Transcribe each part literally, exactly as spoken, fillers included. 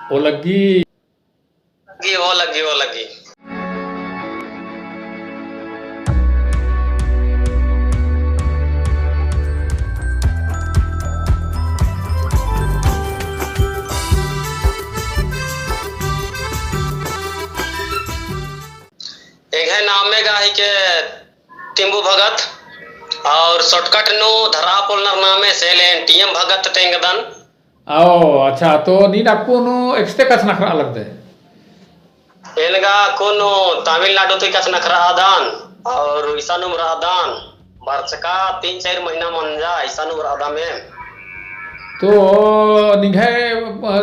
ओ लग्गी। लग्गी, ओ लग्गी, ओ लग्गी। एंग्है नामे गा हिके तिम्बू भगत और shortcut नू धरआ पोल्लनर नामे से लेन टीएम भगत तेंगदन। ओ, अच्छा, तो नीन अक्कुन एकसते कछनखरआ लगदय? एन गा अक्कुन तमिलनाडु ती कछनखरआदन और इसानुम रअदन, बरचका तीन चार महीना मंजा इसानुम रअदम एम। तो निंग्है, अ,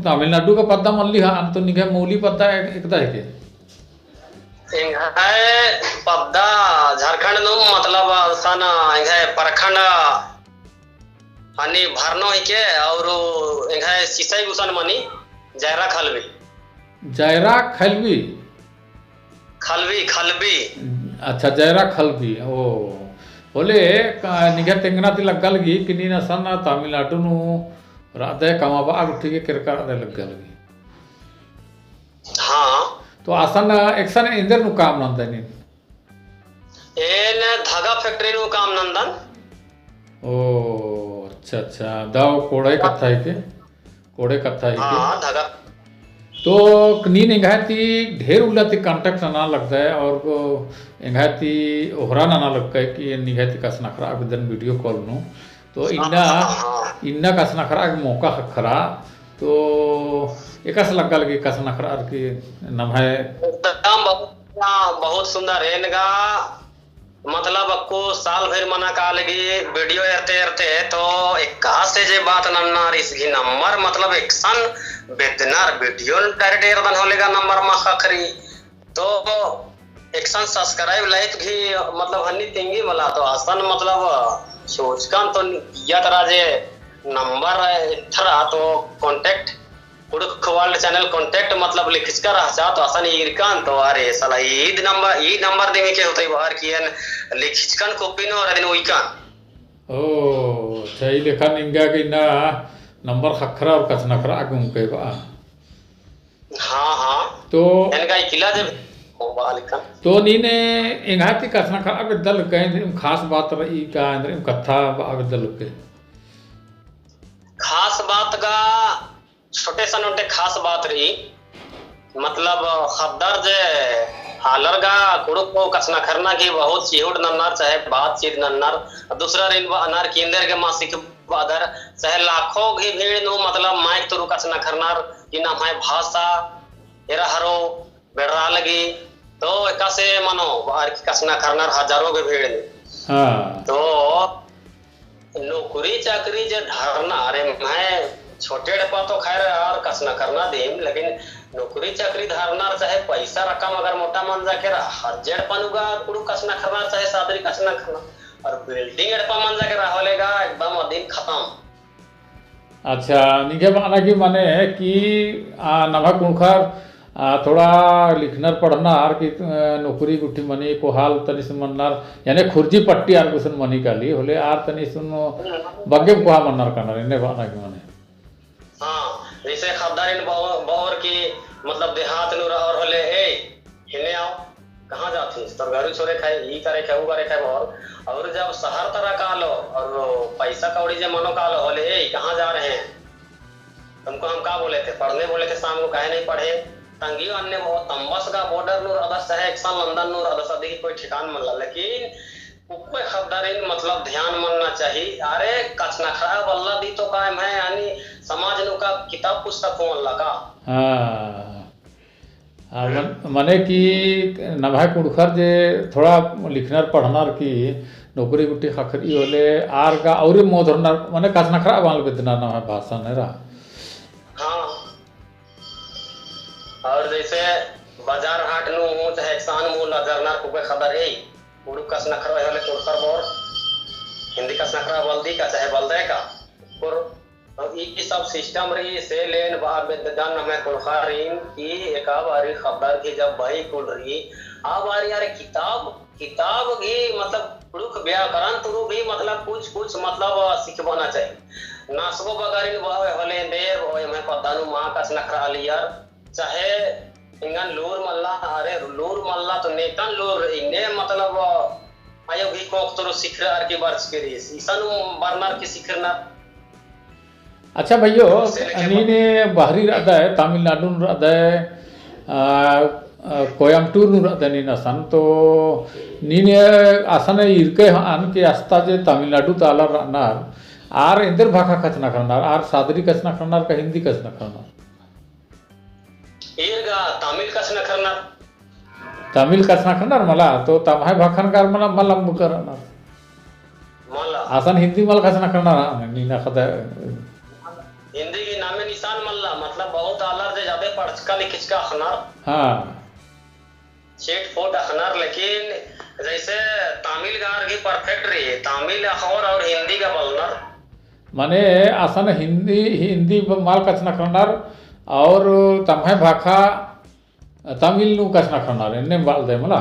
तमिलनाडु का पद्दा मल्ली हाँ, तो निंग्है मूली पद्दा एक-, एकदा हिके? एंग्है पद्दा झारखंड नू, मतलब, असन एंग्है प्रखंड हनी भरनो हिके, और एंग्है सिसई गुसन मनी जैरा खलबी। जैरा खलबी? खलबी, खलबी। अच्छा, जैरा खलबी। ओ, होले, का, निंग्है तेंगना ती लग्गा लगी कि नीन असन तमिलनाडु नू रअदय, कमाबआ गुट्ठी गे केरका रअदय लग्गा लगी। हाँ। तो असन एकसन एन्देर नू काम नन्दय नीन? एन धागा factory नू काम नन्दन। ओ, अच्छा, अच्छा। दव कोड़े कत्था हिके? कोड़े कत्था हिके? हाँ, धागा। तो नीन एंग्है ती ढेर उल्ला ती contact नना लगदय और एंग्है ती ओहरा नना लगदय कि निंग्है ती कछनखरआ बेद्दन video call नू। तो इन्ना, हाँ, हाँ। इन्ना कछनखरआ गे मौका ख़क्खरा, तो एकासे लग्गा लगी कछनखरआ गे नम्है? एकदम बहुत, बहुत सुंदर। एन गा, मतलब, अक्कु साल भर मना का लगी video एरते एरते, तो एकासे जे बात नन्नर ईस गही नंबर, मतलब, एकसन बेद्दनर video direct एरदन होले गा नंबर मा ख़क्खरी। तो एकसन subscribe like गही मतलब हन्नी तिंगी मला तो असन मतलब सोचकन तो इया तरा जे नंबर एथरा तो contact कुँड़ुख़ World channel contact मतलब लिखचका रहचा तो असन ईरकन तो अरे साला ईद नंबर, ई नंबर दिम के होतई बअर की एन लिखचकन copy नू अरा दिन उइकन। ओ, अच्छा, ई लेखा निंगा गे इन्ना नंबर ख़क्खरा और कछनखरआ गे उंकय बआ। हाँ, हाँ। तो एन गा इकला जे होबा लिखन। तो नीन एंग्है ती कछनखरआ बेद्दा लग्गय, एन्देर एम खास बात रई का, एन्देर एम कत्था बआ बेद्दा लग्गय? खास बात गा छोटे सन ओन्टे खास बात रई। मतलब ख़द्दर जे आलर गा कुँड़ुख़ कछनखरना की बहुत चिहुट नन्नर, चाहे बातचीत नन्नर, दूसरारिन बअनर की एन्देर गे मा सिख बअदर, चाहे लाखों गही भीड़ नू मतलब mike तुरु कछनखरनर कि नम्है भाषा एरा हरो बेड़रा लगी, तो एकासे मनो बअर की कछनखरनर हजारों गही भीड़ नू। हाँ। तो नौकरी चाकरी जे धरनर, एम्है छोटे एड़पा तो खैर और कछनखरना दिम, लेकिन नौकरी चाकरी धरनर चाहे पैसा रकम अगर मोटा मंजा केरा, हर जे एड़पा नू गा कुँड़ुख़ कछनखरनर चाहे सादरी कछनखरनर, और building एड़पा मंजा केरा होले गा एकदम अदिन खतम। अच्छा, निंग्है बअना की मने कि, आ, नम्है कुँड़ुख़र, आ, थोड़ा लिखनर पढ़नर कि, आ, नौकरी गुट्ठी मनी कोहाल तनिस मन्नर, याने खुर्जी पट्टी आर गुसन मनी काली, होले आर तनिस बग्गे कोहा मन्नर कानर, एन्ने बअना की मने। हाँ, जैसे ख़द्दारिन बओ-, बओर की, मतलब, देहात नू रओर होले, "ए, हिने आओ, कहाँ जात हिस? तोर घरू छोरे खाए, ई करे खाए, ऊ करे खाए," बओर। और जब शहर तरा कालो, और पैसा कौड़ी जे मनो कालो, होले, "ए, कहाँ जा रहे हैं? तुमको हम का बोले थे? पढ़ने बोले थे, शाम को काहे नहीं पढ़े?" तंगियो अन्ने बओ, तम्बस गा border नू रअदस, चाहे एकसन लंदन नू रअदस, अदी कोई ठिकान मल्ला, लेकिन उक्कोय ख़द्दारिन मतलब ध्यान मन्ना चाही। अरे कछनखरआ बल्ला दी तो का एम्है यानी समाज नू का किताब पुस्तक होअल्ला का? हाँ। आ, मन-, मने कि नम्है कुँड़ुख़र जे थोड़ा लिखनर पढ़नर की नौकरी गुट्ठी ख़क्खरी होले आर गा अउरी मोधरनर मने कछनखरआ बअनर बेद्दनर नम्है भाषा नू रा। हाँ। और जैसे बाजार हाट नू हूँ चाहे एकसन मू लजरनर कुँड़ुख़ ख़द्दर, "ए, कुँड़ुख़ कछनखरआ होले कुँड़ुख़र बओर, हिंदी कछनखरआ बल्ला दी का चाहे बल्ला दय का?" कुँड़ुख़, तो ई सब system रई, से लेन बआ बेद्दन नम्है कुँड़ुख़ारिन कि एका बारी ख़द्दर की जब बई कुल रई, आ बारी अरे किताब, किताब गही मतलब कुँड़ुख़ व्याकरण तुरु भी मतलब कुछ, कुछ मतलब सिखबअना चाही। नसगो बगरिन बओय होले देव ओय में पद्दा नू मा कछनखरआ लियर, चाहे एंगन लूर मल्ला, अरे लूर मल्ला तो नेकन लूर रई, ने मतलब अयो गही कोख तुरु सिखरअर की बरचकी रई, इसन बरनर की सिखरनर। अच्छा भइयो, से लेके नीन बहरी रअदय, तमिलनाडु नू रअदय, आ, आ, कोयम्बटूर नू रअदय नीन असन, तो नीन असन ईरकय हअन कि अस्ता जे तमिलनाडु ता आलर रअनर, आर एन्देर भाखा कछनखरनर, आर सादरी कछनखरनर का हिन्दी कछनखरनर? ईर गा तमिल कछनखरनर। तमिल कछनखरनर मला, तो तम्है भाखन गा आर मला, मलम करनर। मला। असन हिन्दी मल कछनखरनर, हाँ, नीन अख़दय। हिन्दी गही नामे निसान मल्ला, मतलब बहुत आलर जे जादे पढ़चका लिखचका अख़नर। हाँ। छिटफुट अख़नर, लेकिन जैसे तमिल गा आर गही perfect रई, तमिल अख़ोर और हिन्दी गा बलनर। माने असन हिन्दी, हिन्दी ब-, मल कछनखरनर और तम्है भाखा तमिल नू कछनखरनर, एन्ने बलदय मला।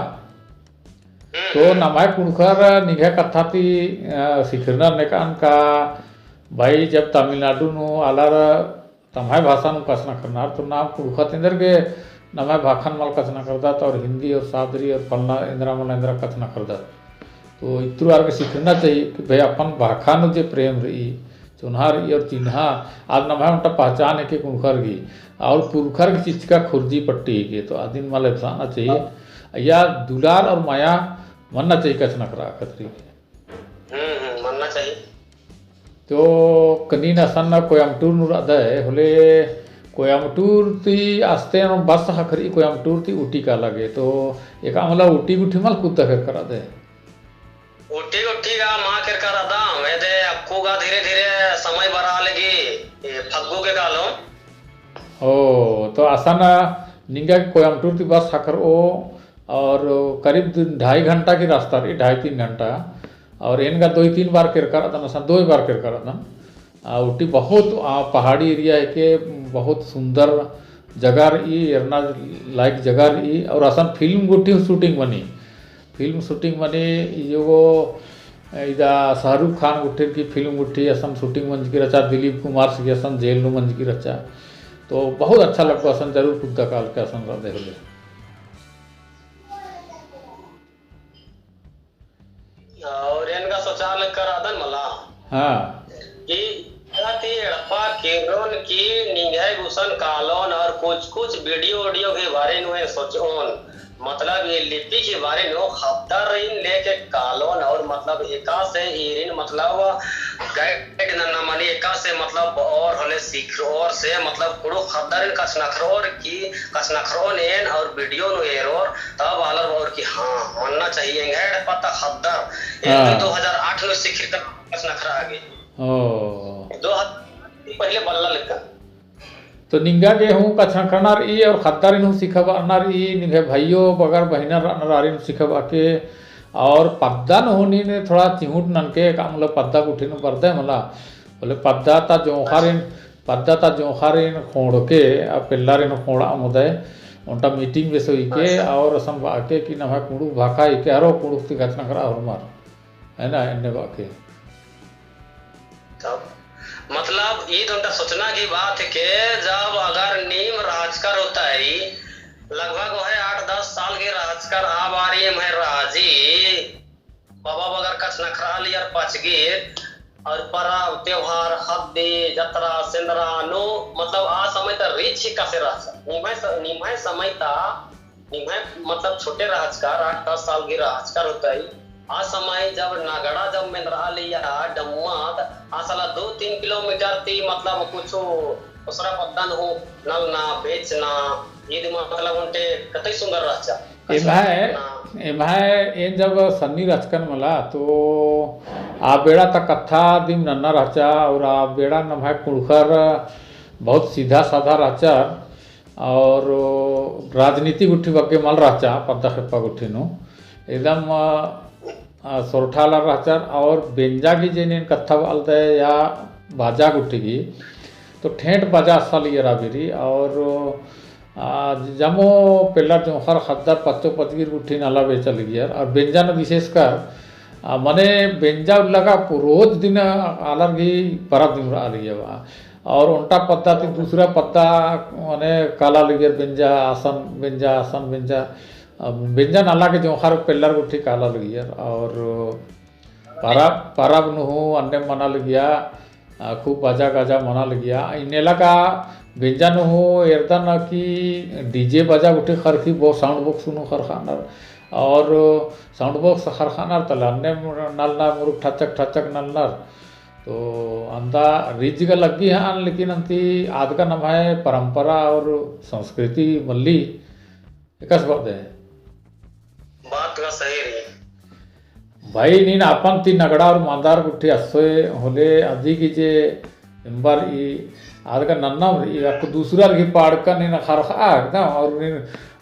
तो नम्है कुँड़ुख़र निंग्है कत्था ती, अ, सिखरनर नेकअन का भाई, जब तमिलनाडु नू आलर तम्है भाषा नू कछनखरनर, तो नाम कुँड़ुख़त एन्देर गे नम्है भाखन मल कछनखरदत और हिन्दी और सादरी और फलना एन्दरा मल एन्दरा कछनखरदत। तो इत्रु आर गे सिखरना चाहिए कि भाई अपन भाखा नू जे प्रेम रई, चोन्हा रई और चिन्हा, आद नम्है ओन्टा पहचान हेके कुँड़ुख़र गही, और पुरखर गही चिचका खुर्जी पट्टी हेके, तो अदिन मल एबसाना चाहिए। या दुलार और मया मन्ना चाहिए कछनखरआ खतरी। हम्म, हम्म, मन्ना चाहिए। तो नीन असन कोयम्बटूर नू रअदय, होले कोयम्बटूर ती अस्ते बस ख़क्खरई कोयम्बटूर ती ऊटी काला गे, तो एका मला ऊटी गुट्ठी मल कुद्दा केरका रअदय? ऊटी गुट्ठी गा मा केरका रअदम, एदे अक्कु गा धीरे धीरे समय बरआ लगी, ए, फग्गु के कालोम। ओ, तो असन निंगा कोयम्बटूर ती बस ख़क्खरओ, और करीब दु-, ढाई घंटा की रास्ता रई, ढाई तीन घंटा। और एन गा दोई तीन बार केरका रअदन, असन दोई बार केरका रअदन। आ, ऊटी बहुत, आ, पहाड़ी area हेके, बहुत सुंदर जगह रई, एरना लायक जगह रई। और असन film गुट्ठी shooting मनी, film shooting मनी, यो, इदा शाहरुख खान गुट्ठिर की film गुट्ठी असन shooting मंजकी रहचा, दिलीप कुमार सी असन जेल नू मंजकी रहचा। तो बहुत अच्छा लग्गो, असन जरूर कुद्दा काल के असन रअदय होले। और एन गा सोचा लगकर अदन मला। हाँ। कि ती एड़पा केरोन की निंग्है गुसन कालोन और कुछ कुछ video audio के बारे नू सोचोन। मतलब ये लिपि के बारे नू ख़द्दारिन लेके कालोन और मतलब एकासे ईरिन मतलब guide नन्ना मनी एकासे मतलब और होले सिखरओर से मतलब कुँड़ुख़ ख़द्दारिन कछनखरओर की कछनखरओन एन और video नू एरोर तब आलर बओर की हाँ मन्ना चाहिए। एंग्है एड़पा ता ख़द्दर एन हाँ। दो हज़ार आठ नू सिखिर का कछनखरआ गे। ओ। दो हज़ार पहले बल्ला लेका। तो निंगा गे हूँ कछनखरना रई और ख़द्दारिन हूँ सिखाबअना रई, निंग्है भइयो बगर बहिनर रअनर आरिन हूँ सिखाबआ के, और पद्दा नू हूँ नीन थोड़ा चिहुट ननके का मतलब पद्दा गुट्ठी नू बरदय मला, होले पद्दा ता जोंख़ारिन, पद्दा ता जोंख़ारिन ख़ोंड़के, आ पेल्लारिन ख़ोंड़आ ओंगदय, ओन्टा meeting बेस उइके, अच्छा। और असन बअके कि नम्है कुँड़ुख़ भाखा हिके हरो कुँड़ुख़ ती कछनखरआ होरमर। है ना, एन्ने बअके। तब, मतलब, ई तो ओन्टा सोचना की बात हेके, जब अगर नीम रहचकर होतई, लगभग ओहे आठ दस साल की रहचकर, आ बारी एम्है राजी, बाबा बगर कछनखरआ लियर पचगिर, और परब, त्योहार, ख़द्दी, जतरा, सेंदरा, नू, मतलब, आ समय ता रीछ ही कसे रहचा। निम्है स-, निम्है समय ता निम्है मतलब छोटे रहचकर, आठ दस साल की रहचकर होतई। आ समय जब नगड़ा जब मेंदरआ लिया डम्मा, त आ साला दो तीन किलोमीटर ती मतलब कुछ ओसरा पद्दन हूँ नलना, बेचना, ईद मतलब ओन्टे कतई सुंदर रहचा। एम्है, एम्है एन जब सन्नी रहचकन मला, तो आ बेड़ा ता कत्था दिम नन्ना रहचा, और आ बेड़ा नम्है कुँड़ुख़र बहुत सीधा साधा रहचा। और राजनीति गुट्ठी बग्गे मल रहचा, पद्दा खेप्पा गुट्ठी नू। एकदम, अ, अ, सोरठा आलर रहचर और बेंजा गही जे नीन कत्था बआलदय या बाजा गुट्ठी गही, तो ठेठ बाजा अस्सा लियर आ बेरी और, अ, जम्मो पेल्लर जोंख़र ख़द्दर पच्चो पचगिर गुट्ठी नला बेचा लगियर और बेंजा नू विशेषकर आ, मने बेंजा उल्ला गा रोज दिन आलर गही परब दिम रआ लगिया बा। और ओन्टा पद्दा ती दूसरा पद्दा मने काला लगियर बेंजा असन, बेंजा असन, बेंजा, आ, बेंजा नला गे जोंख़र पेल्लर गुट्ठी काला लगियर। और परब, परब नू हूँ अन्ने मना लगिया, आ, खूब बाजा गाजा मना लगिया। इन्नेला का बेंजा नू हूँ एरदन कि DJ बाजा गुट्ठी ख़रख़ी, बो sound box नू ख़रख़ानर। और sound box ख़रख़ानर तले अन्ने नलनर, मुरुख ठचक ठचक नलनर। तो अन्दा रिझ गा लग्गी हन, लेकिन अन्ती आद गा नम्है परंपरा और संस्कृति मल्ली। एकासे बात है। बात गा सही रई। भाई, नीन अपन ती नगड़ा और मांदार गुट्ठी अस्सोय होले, अदी की जे एम्बर ई आद गा नन्ना रई, अक्कु दूसरा रई पाड़का नीन ख़रख़ा एकदम, और नीन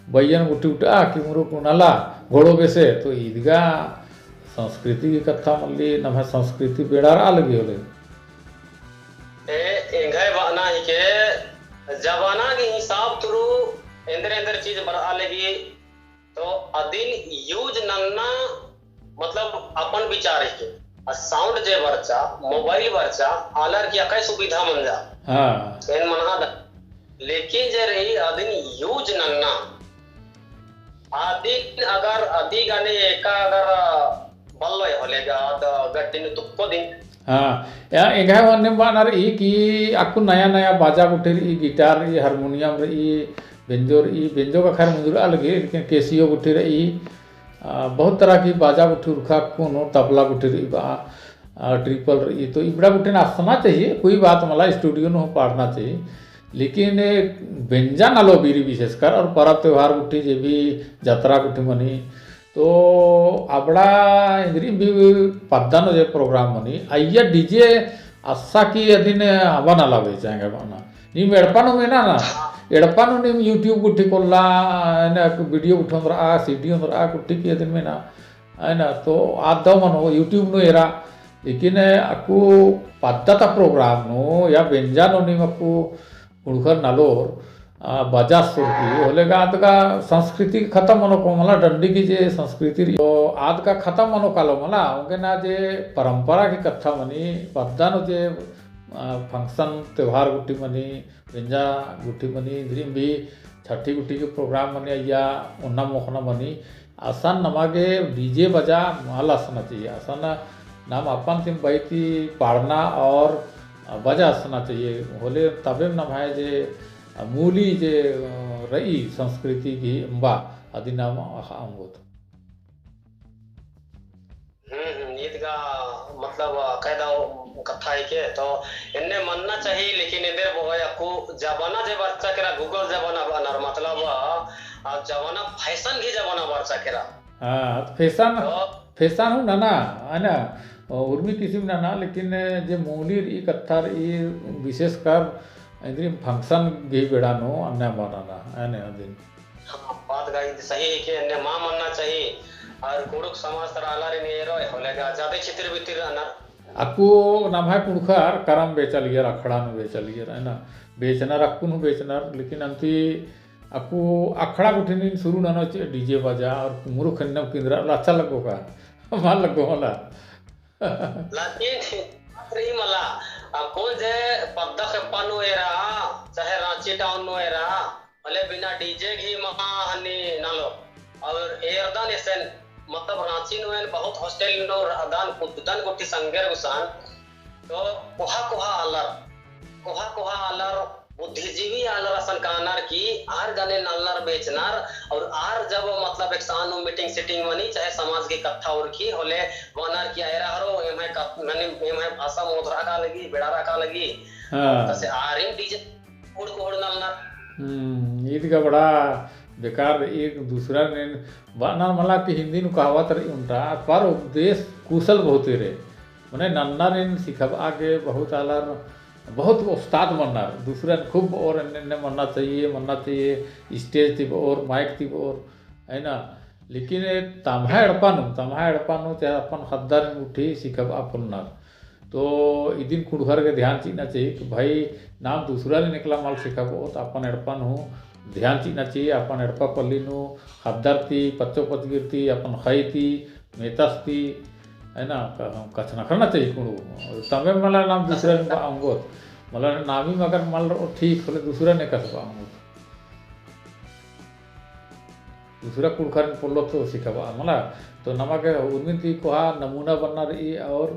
बइयन गुट्ठी उठा कि मुरुख नला घोड़ो बेसे, तो ईद गा संस्कृति की कत्था मल्ली, नम्है संस्कृति बेड़ा रआ लगी होले। ए, एंग्है बअना हिके, जमाना के हिसाब तुरु एन्देर एन्देर चीज बरआ लगी, तो अदिन use नन्ना, मतलब, अपन विचार हिके। आ sound जे बरचा, mobile बरचा, आलर की अकय सुविधा मंजा। हाँ। एन मनहा द-, लेकिन जे रई अदिन use नन्ना, अदिन अगर अदी गने एका अगर बल्लोय होले गा, अद गड्डी नू तुक्को दिन। हाँ, या एंग्है मन्ने बअना रई कि अक्कु नया नया बाजा गुट्ठी रई, guitar रई, हारमोनियम रई, बेंजो रई, बेंजो गा खैर मुंजुरआ लगी, लेकिन Casio गुट्ठी रई, आ, बहुत तरह की बाजा गुट्ठी उरखा कुनो तबला गुट्ठी रई बा, आ, triple रई, तो इबड़ा गुट्ठिन असना चाहिए, कोई बात मला, studio नू पाड़ना चाहिए, लेकिन ए बेंजा नलो बीरी विशेषकर और परब त्योहार गुट्ठी जे भी जतरा गुट्ठी मनी, तो अबड़ा इन्द्रिम भी पद्दा नू जे program मनी, अइय्या DJ अस्सा की अदिन अबा नला बेचा एंग्है बअना। नीम एड़पा नू मेना ना, एड़पा नू नीम YouTube गुट्ठी कोल्ला, एन्ने video गुट्ठी ओन्द्रआ, CD ओन्द्रआ, गुट्ठी की अदिन मेना, है ना? तो आद दव मनो YouTube नू एरा, लेकिन अक्कु पद्दा ता program नू या बेंजा नू नीम अक्कु कुँड़ुख़र नलोर, आ, बजासर की, होले गा आद गा संस्कृति खतम मनो को मला, डंडी की जे संस्कृति रई, तो आद गा खतम मनो कालो मला, ओंगे ना जे परंपरा की कत्था मनी, पद्दा नू जे, आ, function त्योहार गुट्ठी मनी, बेंजा गुट्ठी मनी, इन्द्रिम भी छठी गुट्ठी की program मनी, अइय्या ओन्ना मोख़ना मनी, असन नमा गे DJ बजा मल असना चाहिए। असन नाम अपन तिम बई ती पाड़ना और बजा असना चाहिए। होले तबेम नम्है जे मूली जे रई संस्कृति गही अम्बा अदिन नाम अख़आ ओंगोत। हम्म, हम्म, ईद गा मतलब कायदा कत्था हिके, तो एन्ने मन्ना चाहिए, लेकिन एन्देर बओय अक्कु जमाना जे बरचा केरा, Google जमाना बअनर, मतलब, आ जमाना fashion गही जमाना बरचा केरा। हाँ, तो fashion, तो fashion हूँ नना, है ना, उर्मी किसिम नना, लेकिन जे मूली रई कत्था रई विशेषकर इन्द्रिम function गही बेड़ा नू अन्ने मन्ना, है ना, अदिन। हाँ, बात गा ईद सही हिके, एन्ने मा मन्ना चाहिए। और कुँड़ुख़ समाज तरा आलारिन एरोय होले गा जादे छितिर बितिर रअनर। अक्कु नम्है कुँड़ुख़र करम बेचा लगियर, अखड़ा नू बेचा लगियर, है ना? बेचनर, अक्कु नू बेचनर, लेकिन अन्ती अक्कु अखड़ा गुट्ठिन शुरू ननो चाहिए, DJ बजा और मुरुख एन्ने किंदरा, अच्छा लग्गो का? मल लग्गो मला। लेकिन बात रई मला, अक्कुन जे पद्दा खेप्पा नू एरा, चाहे राँची town नू एरा, होले बिना DJ गही मा हनी नलो। और एरदन एसेन, मतलब राँची नू एन बहुत hostel नू रअदन, कुद्दन गुट्ठी संगेर गुसन, तो कोहा कोहा आलर, कोहा कोहा आलर बुद्धिजीवी आलर असन कानर कि आर गने नलनर बेचनर, और आर जब मतलब एकसन नू meeting sitting मनी, चाहे समाज की कत्था उरखी होले, बअनर कि एरा हरो, एम्है कत-, मने एम्है भाषा मोधरा का लगी, बेड़ारा का लगी, हाँ। तसे आरिन DJ उड़ को उड़ नलनर। हम्म, ईद गा बड़ा बेकार, एक दूसरा ने बअना मला कि हिंदी नू कहावत रई ओन्टा, पर उपदेश कुशल बहुते रई। मने नन्नरिन सिखाबआ गे बहुत आलर, बहुत उस्ताद मन्नर, दूसरन खूब बओर एन्ने एन्ने मन्ना चाहिए, मन्ना चाहिए, stage ती बओर, mike ती बओर, है ना? लेकिन ए तम्है एड़पा नू, तम्है एड़पा नू चाहे अपन ख़द्दारिन गुट्ठी सिखाबआ पोल्लनर। तो इदिन कुँड़ुख़र गे ध्यान चिअना चाहिए कि भाई, नाम दूसरारिन एकला मल सिखाबओत, अपन एड़पा नू ध्यान चिअना चाहिए, अपन एड़पा पल्ली नू ख़द्दर ती, पच्चो पचगिर ती, अपन ख़ई ती, मेतस ती, है ना, क-, कछनखरना चाहिए कुँड़ुख़। तबे मला नाम दूसरा ने बआ ओंगोत। मला नामी मगर मल रओ ठीक होले दूसरा ने कछनखरआ ओंगोत। दूसरा कुँड़ुख़ारिन पोल्लोत तो सिखाबआ मला। तो नमा गे उर्मिन ती कोहा नमूना बनना रई और,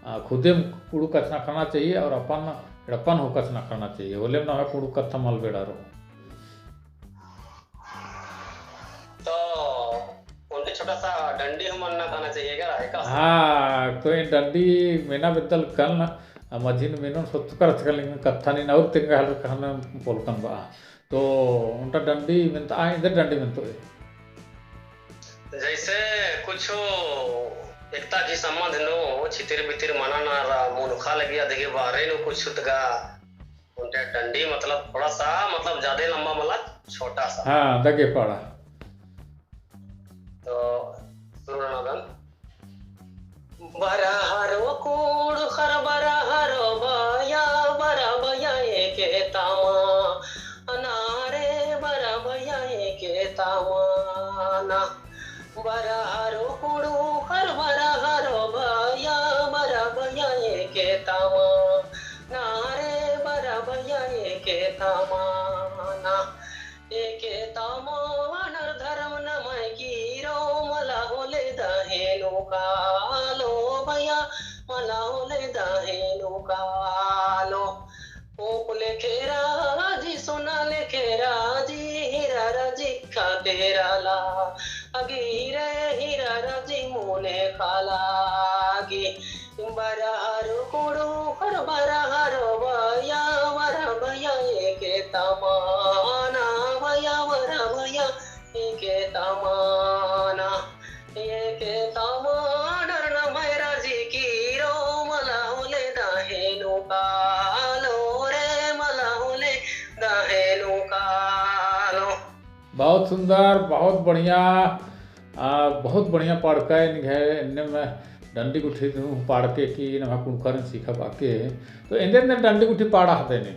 आ, खुदेम कुँड़ुख़ कछनखरना चाहिए और अपन एड़पन हूँ कछनखरना चाहिए। होलेम नमा कुँड़ुख़ कत्था मल बेड़ारो। तो उनके छोटा सा डंडी हूँ मन्ना गाना चाहिए क्या, है का? हाँ, तो ये डंडी मेना बेद्दल कन, आ, मझिन मेनोन सोच करत कन, लेकिन कत्था नीन और तेंगा हल कहना पोलकन बआ। तो ओन्टा डंडी मेन्ता, एन्देर डंडी मेन्तोय। जैसे कुछ एकता की संबंध नू छितिर बितिर मना ना रा, मुनखा लगी अदगे बारे नू कुछ तगा ओन्टे डंडी मतलब थोड़ा सा, मतलब ज्यादा लंबा मला, छोटा सा। हाँ, दगे पाड़ा। तो शुरू ननादन। बरहरो कुँड़ुख़र बरहरो बया, बरा बया एके तमा ना रे, बरा बया एके तमा ना। बरहरो कुँड़ुख़र बरहरो बया, बरा बया एके तमा ना रे, बरा बया एके तमा ना। एके तमा नर धर्म नमय कीरो, मला होले दहेनु कालो बया, मला होले दहेनु कालो। पोंप लेखे राजी, सोना लेखे राजी, हीरा राजी खातिर ला। अगी रे हीरा राजी मुने खाला गी। बरहरो कुँड़ुख़र बरहरो बया, बरा बया एके तमा ना बया, बरा बया एके तमा ना। एके तमा नर नमय राजी कीरो, मला होले दहेनु कालो रे, मला होले दहेनु कालो। बहुत सुंदर, बहुत बढ़िया, आ, बहुत बढ़िया पाड़का एन घे, एन्ने में डंडी गुट्ठी हूँ पाड़के की नम्है कुँड़ुख़ारिन सिखाबआ के। तो एन्देर एन्देर डंडी गुट्ठी पाड़ा हते ने?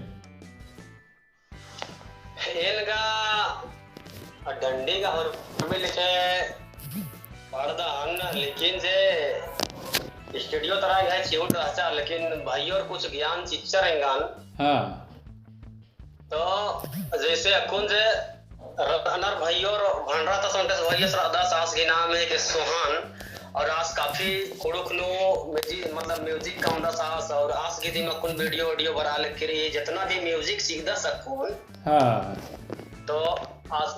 एन गा डंडी गा होरमा लेखे पाड़दन, लेकिन जे studio तरा घाय चिउट रहचा, लेकिन भइयोर कुछ ज्ञान चिच्चर एंगन। हाँ। तो जैसे अक्कुन जे रअनर भइयोर भंडरा ता सोंटेस भइयोस रअदस, आस गही नाम है कि सोहन, और आस काफी कुँड़ुख़ नू music, मतलब music कमदस आस, और आस गही दिम अक्कुन video, video बरआ लगी रई, जितना भी music चिअदस अक्कुन। हाँ। तो आस,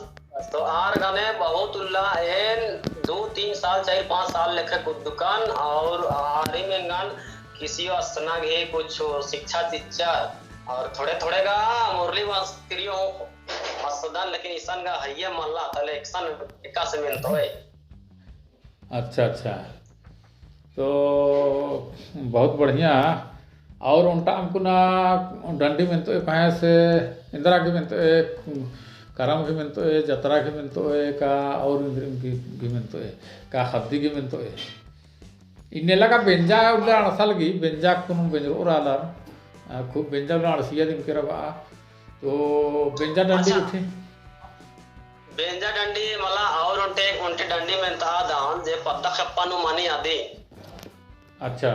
तो आर गने बहुत उल्ला एन दो तीन साल, चार पाँच साल लेखे कुद्दकन, और आरिम एंगन किसियो असना गही कुछ शिक्षा चिच्चर, और थोड़े थोड़े गा मुरली बाँसुरियो हूँ असदन, लेकिन इसन गा हइये मल्ला, तले एकसन एकासे मेन्तोय। अच्छा, अच्छा। तो बहुत बढ़िया। और ओन्टा अक्कुन डंडी मेन्तोय, कहाँ से एन्दरा गही मेन्तोय, करम गही मेन्तोय, जतरा गही मेन्तोय, का और एन्दरा गही, गही मेन्तोय, का ख़द्दी गही मेन्तोय? इन्ने लगा बेंजा उल्ला अंड़सा लगी, बेंजा अक्कुन बेंजरओर आलर, आ, खूब बेंजा उल्ला अंड़सिया दिम केरा बआ। तो बेंजा डंडी अच्छा। गुट्ठी? बेंजा डंडी मला और ओन्टे, ओन्टे डंडी मेन्ता दन जे पद्दा खेप्पा नू मनी अदी। अच्छा।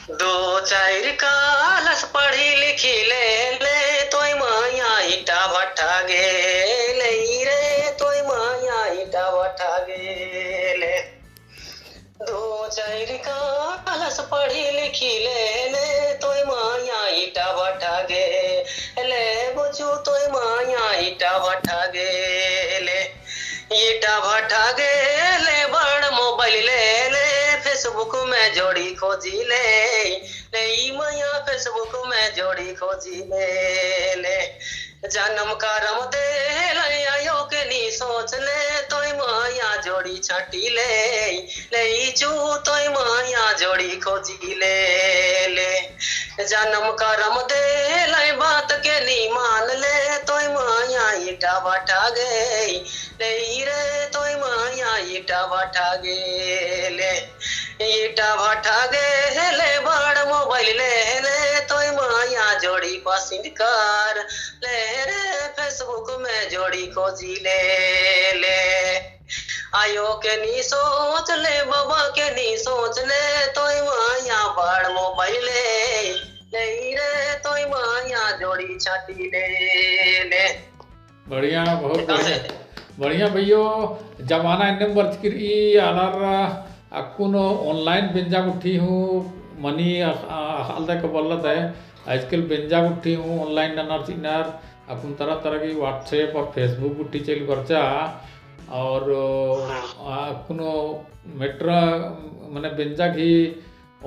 दो चार कालस पढ़ी लिखी ले ले, तोय मइय्याँ ईटा भट्ठा गे ले रे, तोय मइय्याँ ईटा भट्ठा गे ले। दो चार कालस पढ़ी लिखी ले ले, तोय मइय्याँ ईटा भट्ठा गे ले, बुचू तोय मइय्याँ ईटा भट्ठा गे ले। ईटा भट्ठा गे ले, बड़ mobile ले ले, Facebook में जोड़ी खोजी ले, ले ई मइय्याँ Facebook में जोड़ी खोजी ले ले। जनम करम दे ले, आयो के नी सोच ले, तोय मइय्याँ जोड़ी छाटी ले, ले ई चू तोय मइय्याँ जोड़ी खोजी ले ले। जनम करम दे ले, बात के नी मान ले, तोय मइय्याँ ईटा भट्ठा गे ले रे, तोय मइय्याँ ईटा भट्ठा गे ले। ईटा भट्ठा गे ले, बड़ mobile ले ले, तोय मइय्याँ जोड़ी पसिंद कर ले रे, Facebook में जोड़ी खोजी ले ले। आयो के नी सोच ले, बाबा के नी सोच ले, तोय माया बड़ मोबाइले, ले रे तोय माया जोड़ी छाटी ले, ले। बढ़िया, बहुत एकासे। बढ़िया। बढ़िया भइयो, जमाना एन्ने बरचकी रई, आलर अक्कुन online बेंजा गुट्ठी हूँ मनी अ-, अ-, अख़ालदय का बल्लदय, आजकल बेंजा गुट्ठी हूँ online ननर चिअनर, अक्कुन तरह तरह की WhatsApp और Facebook गुट्ठी चइल बरचा, और, अ, अक्कुन matter, मने बेंजा गही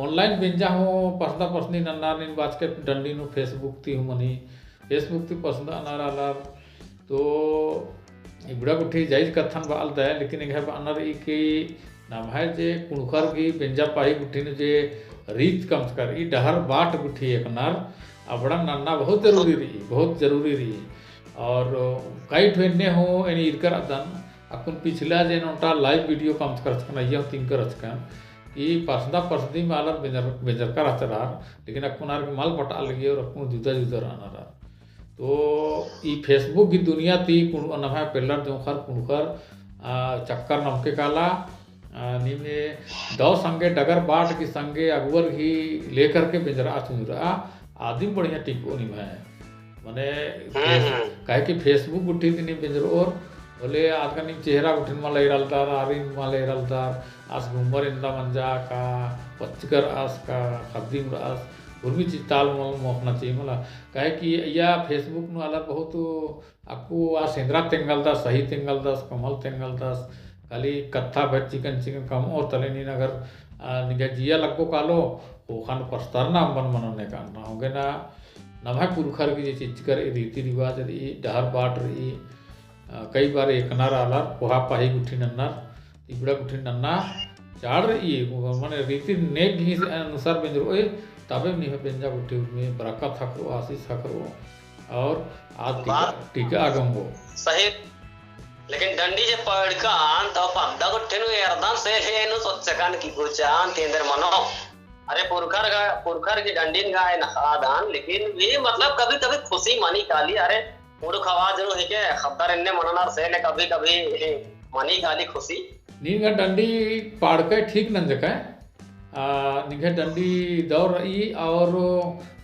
online बेंजा हूँ पसंदा पसंदी नन्ना नीन बाचके डंडी नू Facebook ती हूँ मनी, Facebook ती पसंदा नन्ना आलर। तो इबड़ा गुट्ठी जायज कत्थन बआलदय, लेकिन एंग्है बअनर ई कि नम्है जे कुँड़ुख़र गही बेंजा पाही गुट्ठी नू जे रीत कमचकर, ई डहर बाट गुट्ठी एकनर अबड़न नन्ना बहुत जरूरी रई, बहुत जरूरी रई। और कई ठो एन्ने हूँ एन ईरकर अदन, अक्कुन पिछला जे ओन्टा live video कमचकर रहचकन, अइय्या तिंकर रहचकन, ई पसंदा पसंदी में आलर बेंजर-, बेंजरकर रहचर आर, लेकिन अक्कुन आर के मल पटआ लगी और अक्कुन जुदा जुदा रअनर आर। तो ई Facebook गही दुनिया ती कुँड़-, नम्है पेल्लर जोंख़र कुँड़ुख़र, आ, चक्कर नमके काला, आ, नीम दौ संगे डगर बाट गही संगे अगुवर गही लेकर के बेंजरआ चुंजरआ, आदिम बढ़िया टिकओ नीम है। मने हम्म, फेस-, हम्म। काहे कि Facebook गुट्ठी ती नीम बेंजरओर, होले आद का नीम चेहरा गुट्ठिन मला एरालदर, आरिन मला एरालदर, आस घूमर एन्दा मंजा का, पच्चकर आस का, खद्दीम रअस, उर्मी चीज ताल मल मोख़ना चाहिए मला। काहे कि अइय्या Facebook नू आलर बहुत अक्कु आस एन्दरा तेंगालदस, सही तेंगालदस, कमल तेंगालदस, खाली कत्था भर चिकन चिकन कमओर तले नीन अगर, आ, निंग्है जिया लग्गो कालो, ओखन पसतरना अम्बन मनोने कान। होंगे ना, नम्है पुरखर गही जे चिच्चकर रीति रिवाज रई, डहर बाट रई, आ, कई बार एकनर आलर, कोहा पाही गुट्ठी नन्नर, इबड़ा गुट्ठी नन्ना चाड़ रई, मने रीति नेग ही अनुसार बेंजरओय, तबे निम्है बेंजा गुट्ठी में बरकत ख़क्खरओ, आशीष ख़क्खरओ, और आद टीका, बात टीका आगमओ। सही। लेकिन डंडी जे पड़कन, तो पद्दा गुट्ठी नू एरदन से ले नू सोचकन कि कुछ आन तेंदर मनो। अरे पुरखर गा, पुरखर गही डंडीन गा एन ख़ादन, लेकिन भी मतलब कभी-कभी खुशी मनी काली, अरे मुड़ुख आवाज नू हिके ख़द्दर एन्ने मननर से ले कभी-कभी मनी काली खुशी। नीन गा डंडी पाड़कय ठीक नंजकय, आ, निंग्है डंडी दौ रई और,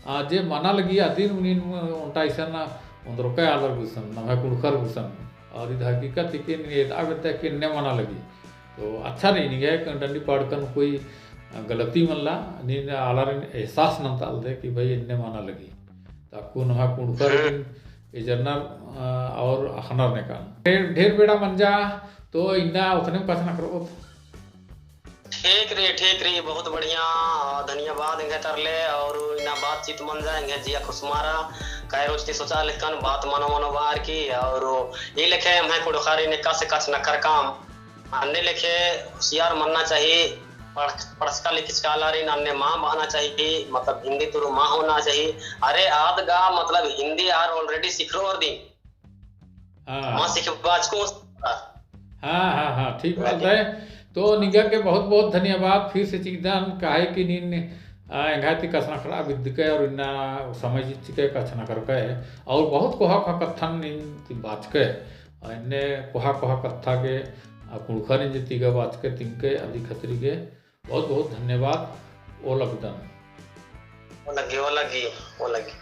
आ, जे मना लगी अदिन नीन ओन्टा इसन ओन्दरकय आलर गुसन, नम्है कुँड़ुख़र गुसन। और इद हकीकत हिके नीन एदआ बेद्दय कि एन्ने मना लगी। तो अच्छा रई निंग्है डंडी पाड़कन कोई गलती मल्ला, नीन आलारिन एहसास नन्तआलदय कि भाई एन्ने मना लगी। तो अक्कु नम्है कुँड़ुख़र हम्म। एजरनर, अ, और अख़नर नेकान। ढेर, ढेर बेड़ा मंजा, तो इन्ना उतने में कछनखरओत। ठीक रई, ठीक रई, बहुत बढ़िया, अ, धन्यवाद एंग्है तरले, और इन्ना बातचीत मंजा, एंग्है जिया खुसमारा, कै रोज ती सोचा लेखन बात मनो मनो बार की, और ई लेखे एम्है कुँड़ुख़ारिन एकासे कछनखरकम, अन्ने लेखे होशियार मनना चाही, पढ़-, पढ़चका लिखचका आलारिन अन्ने मा बअना चाही, मतलब हिंदी तुरु मा होना चाही। अरे आद गा मतलब हिंदी आर already सिखरओर दिम। हाँ। मा सिखबाचको। हाँ, हाँ, हाँ, ठीक बात है। तो निंगा के बहुत बहुत धन्यवाद फिर से चिअदन, काहे कि नीन, आ, एंग्है ती कछनखरआ बिद्दकय और इन्ना समय चिच्चकय कछनखरकय और बहुत कोहा कोहा कत्थन नीन ती बाचकय। आ, एन्ने कोहा कोहा कत्था गे, आ, कुँड़ुख़ारिन जे ती गा बाचकय तिंकय अदी खतरी गे बहुत बहुत धन्यवाद ओलगदन। ओलगी, ओलगी, ओलगी।